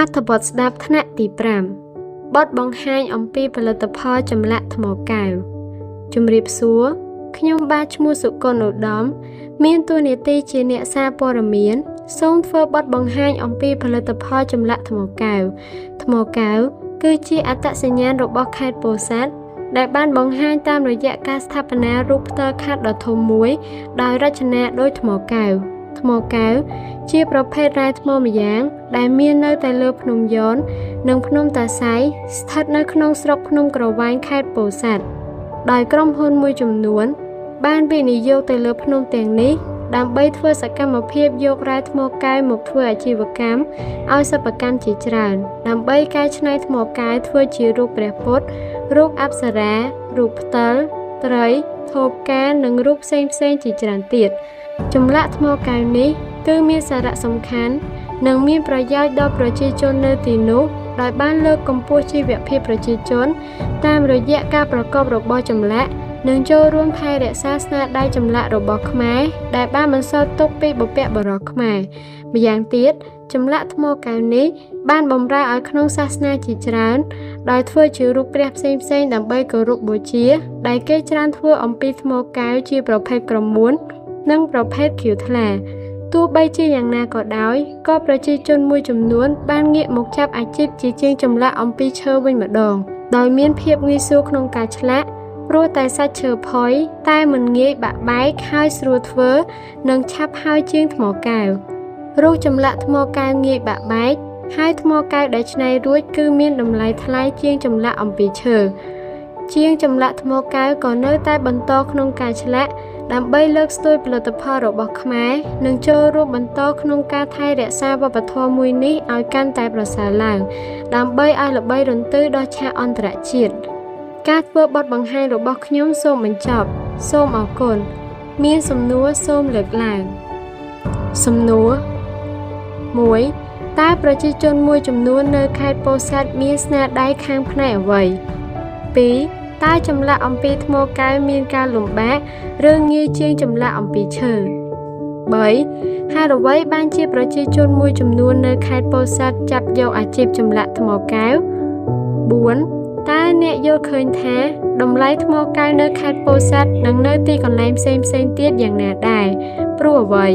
ត្ថបទស្ដាប់ថ្នាក់ទី5បទបង្ហាញអំពីផលិតផលចម្លាក់ថ្មកែវជំរាបសួរខ្ញុំបាទឈ្មោះសុគន្ធឧត្តមមានតួនាទីជាអ្នកសារព័ត៌មានសូមធ្វើបទបង្ហាញអំពីផលិតផលចម្លាក់ថ្មកែវថ្មកែវគឺជាអត្តសញ្ញាណរបស់ខេត្តពោធិ៍សាត់ដែលបានបង្ហាញតាមរយៈការស្ថាបនារូបផ្ទិលខាត់ដ៏ធំមួយដោយរចនាដោយថ្មកែវថ្មកែវជាប្រភេទរ៉ែថ្មម្យ៉ាងដែលមាននៅតែលើភ្នំយ៉ននិងភ្នំតាសៃស្ថិតនៅក្នុងស្រុកភ្នំក្រវ៉ាញខេត្តពោធិ៍សាត់ដោយក្រុមហ៊ុនមួយចំនួនបានវិនិយោគទៅលើភ្នំទាំងនេះដើម្បីធ្វើសកម្មភាពយករ៉ែថ្មកែវមកធ្វើអាជីវកម្មឲ្យសិប្បកម្មជាច្រើនដើម្បីកែច្នៃថ្មកែវធ្វើជារូបព្រះពុទ្ធរូបអប្សរារូបផ្តិលត្រីថូផ្កានិងរូបផ្សេងៗជាច្រើនទៀតចម្លាក់ថ្មកែវនេះគឺមានសារៈសំខាន់និងមានប្រយោជន៍ដល់ប្រជាជននៅទីនោះដោយបានលើកកម្ពស់ជីវភាពប្រជាជនតាមរយៈការប្រកបរបរចម្លាក់និងចូលរួមថែរក្សាស្នាដៃចម្លាក់របស់ខ្មែរដែលបានបន្សល់ទុកពីបុព្វបុរសខ្មែរម្យ៉ាងទៀតចម្លាក់ថ្មកែវនេះបានបម្រើឲ្យក្នុងសាសនាជាច្រើនដោយធ្វើជារូបព្រះផ្សេងៗដើម្បីគោរពបូជាដែលគេច្រើនធ្វើអំពីថ្មកែវជាប្រភេទក្រមួននិងប្រភេទខៀវថ្លាទោះបីជាយ៉ាងណាក៏ដោយក៏ប្រជាជនមួយចំនួនបានងាកមកចាប់អាជីពជាជាងចម្លាក់អំពីឈើវិញម្ដងដោយមានភាពងាយស្រួលក្នុងការឆ្លាក់ព្រោះតែសាច់ឈើផុយតែមិនងាយបាក់បែកហើយស្រួលធ្វើនិងឆាប់ហើយជាងថ្មកែវរូបចម្លាក់ថ្មកែវងាយបាក់បែកហើយថ្មកែវដែលច្នៃរួចគឺមានតម្លៃថ្លៃជាងចម្លាក់អំពីឈើជាងចម្លាក់ថ្មកែវក៏នៅតែបន្តក្នុងការឆ្លាក់ដើម្បីលើកស្ទួយផលិតផលរបស់ខ្មែរនិងចូលរួមបន្តក្នុងការថែរក្សាវប្បធម៌មួយនេះឲ្យកាន់តែប្រសើរឡើងដើម្បីឲ្យល្បីរន្ទឺដល់ឆាកអន្តរជាតិការធ្វើបទបង្ហាញរបស់ខ្ញុំសូមបញ្ចប់សូមអរគុណមានសំណួរសូមលើកឡើងសំណួរ1តើប្រជាជនមួយចំនួននៅខេត្តពោធិ៍សាត់មានស្នាដៃខាងផ្នែកអ្វី2តើចម្លាក់អំពីថ្មកែវមានការលំបាកឬងាយជាងចម្លាក់អំពីឈើ3ហេតុអ្វីបានជាប្រជាជនមួយចំនួននៅខេត្តពោធិ៍សាត់ចាប់យកអាជីពចម្លាក់ថ្មកែវ4តើអ្នកយល់ឃើញថាតម្លៃថ្មកែវនៅខេត្តពោធិ៍សាត់និងនៅទីកន្លែងផ្សេងៗទៀតយ៉ាងណាដែរព្រោះអ្វី?